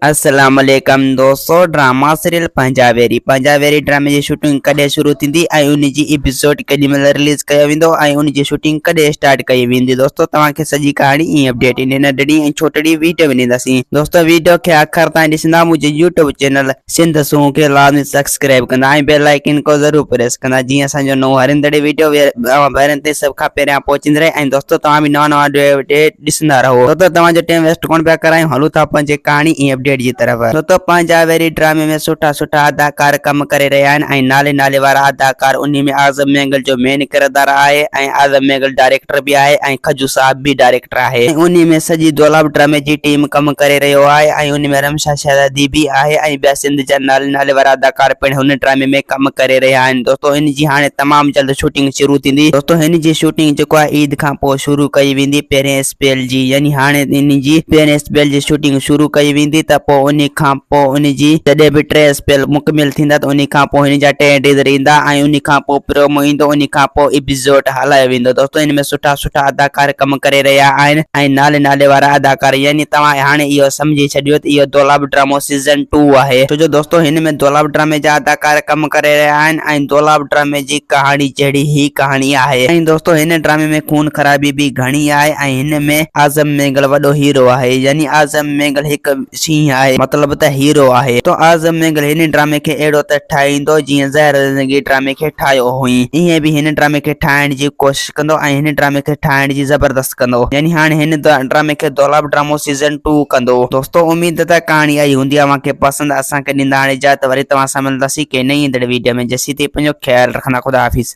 السلام عليڪم دوستو ڊراما سيريل پنهنجا ويري پنهنجا ويري ڊرامي جي شوٽنگ ڪڏهن شروع ٿيندي ۽ ان جي ايپيسوڊ ڪيڏي مهل رليز ڪيو ويندو ۽ ان جي شوٽنگ ڪڏهن اسٽارٽ ڪئي ويندي دوستو توهان کي سڄي ڪهاڻي ۽ اپڊيٽ ان ننڍڙي ۽ ڇوٽڙي ويڊيو ۾ ڏينداسين دوستو ويڊيو کي آخر تائين ڏسندا منهنجي يوٽيوب چينل سنڌ سونهن کي لازمي سبسڪرائب ڪندا ۽ بيل آئيڪن کي ضرور پريس ڪندا جيئن اسان جو نئون هرندڙ ويڊيو اوهان ڀائرن تائين سڀ کان پهريان پهچندي رهي ۽ دوستو توهان به نوان نوان اپڊيٽ ڏسندا رهو. دوستو توهان جو ٽيم ويسٽ ڪونه پيا ڪرايون هلون ٿا پنهنجي ڪهاڻي ۽ اپڊيٽ جي طرف. دوستو پنهنجا ويري ڊرامي ۾ سٺا سٺا اداڪار ڪم ڪري رهيا آهن ۽ نالي نالي وارا اداڪار انهي ۾ اعظم مينگل جو مين ڪردار آهي ۽ اعظم مينگل ڊائريڪٽر به آهي ۽ کجو صاحب به ڊائريڪٽر آهي ۽ انهي ۾ سڄي دولاب ڊرامي جي ٽيم ڪم ڪري رهيو آهي ۽ انهي ۾ رمشا شهزادي به آهي ۽ ٻيا سنڌ جا نالي نالي وارا اداڪار پڻ هن ڊرامي ۾ ڪم ڪري رهيا آهن دوستو هن جي هاڻي تمام جلد شوٽنگ شروع ٿيندي دوستو هن جي شوٽنگ جيڪو آهي عيد کان پوء شروع ڪئي ويندي پهرين اسپيل جي يعني هاڻي ان جي پهرين اسپيل جي شوٽنگ شروع ڪئي ويندي ته پوء ان کان پوء ان جي جڏهن به ٽي اسپيل مڪمل ٿيندا ته ان کان پوء هن جا ٽي ڊيزر ايندا ۽ ان کان پوء پرومو ايندو ان کان پوء ايپيسوڊ هلايو ويندو دوستو هن ۾ سٺا سٺا اداڪار ڪم ڪري رهيا آهن ۽ نالي نالي وارا اداڪار يعني توهان هاڻي اهو سمجهي ڇڏيو ته اهو دولاب ڊرامو سيزن ٽو آهي ڇو جو دوستو هن ۾ دولاب ڊرامي جا اداڪار ڪم ڪري رهيا آهن ۽ دولاب ڊرامي جي ڪهاڻي جهڙي هي ڪهاڻي آهي ۽ دوستو هن ڊرامي ۾ خون خرابي به گهڻي آهي ۽ هن ۾ اعظم مينگل وڏو هيرو آهي يعني اعظم مينگل هڪ شينهن آهي مطلب ته هيرو آهي تو اعظم مينگل هن ڊرامي کي اهڙو ته ٺاهيندو جيئن زهر زندگي ڊرامي کي ٺاهيو هئين ائين به هن ڊرامي کي ٺاهڻ جي ڪوشش ڪندو ۽ هن ڊرامي کي ٺاهڻ جي زبردست ڪندو يعني هاڻي هن ڊرامي کي دولاب ڊرامو سيزن ٽو ڪندو. دوستو اميد ته ڪهاڻي آئي هوندي اوهان کي پسند اسان کي ڏيندا هاڻي اجازت وري توهان سان ملنداسين ڪنهن نئين ايندڙ ويڊيو ۾ جيسين تائين پنهنجو خيال رکندا خدا حافظ.